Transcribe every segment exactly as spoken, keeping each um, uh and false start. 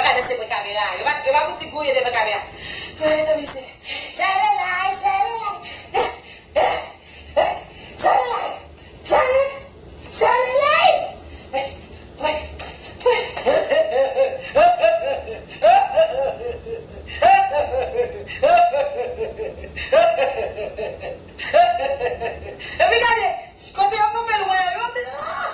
Gade se mwen kamera. Yo pa, yo pa pou ti gouye devan kamera. Mezanmi, se Jalelay, Jalelay. Jalelay, Jalelay, Jalelay. Epi gade, kote yo kanpe lwen an, yo blan.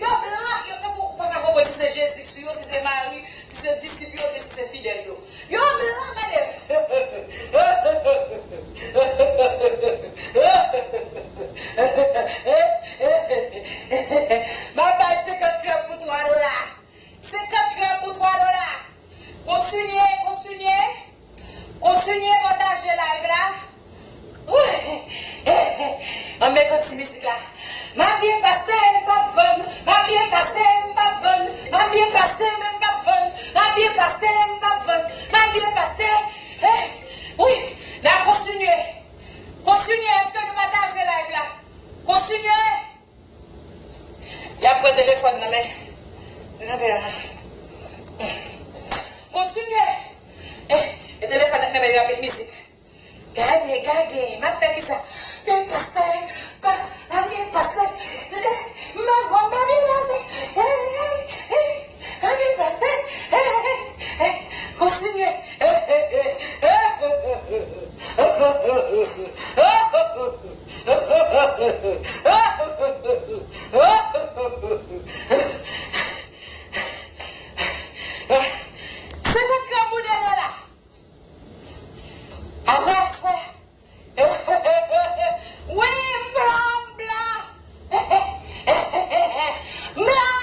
Yo blan, yo tankou ou pa ka konprann si se Jezi k sou yo, si se Mari, si se disip yo, oubyen si se fidèl yo. Yo blan, gade. M ap bay senkant gram pou twa dola. Senkant gram pou twa dola. Kontinye, kontinye. Kontinye pataje live la. Ann met yon ti mizik la. M ap byen pase, m p ap vann. M ap byen pase, m p ap vann. M ap byen pase, men m p ap vann. M ap byen pase, m p ap vann. M ap byen pase. Eh, wi, n ap kontinye. Kontinye, èske nou pataje live la? Kontinye. Y ap pran telefòn nan men. Nan men. Kontinye. Eh, e telefòn nan men, y ap met mizik. Gade, gade, m ap fè kisa? Byen pase, pa, pa byen pase. Eh, m ap vann, pa byen pase. Eh, eh, eh, pa byen pase. Eh, eh, eh, kontinye. Eh, eh, eh, eh. Senkant gram pou de dola. Apre aswè. Wi, m blan, m blan. M blan.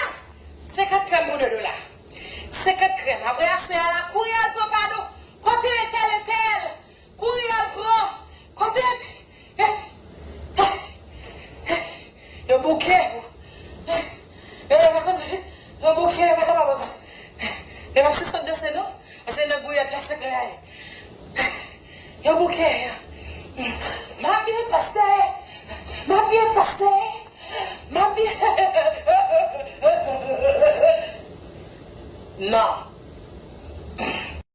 Senkant gram pou de dola. Senkant gram. Apre aswè a la, kouri al pran padon. Kote entèl, entèl? Kouri al pran. Kote? Yo bouke. Yo bouke, yo pa kapab ankò. Yo pa sispann danse non. Paske nan gouyad la se kay. Yo bouke. M ap byen pase. M ap byen pase. M ap byen. Non.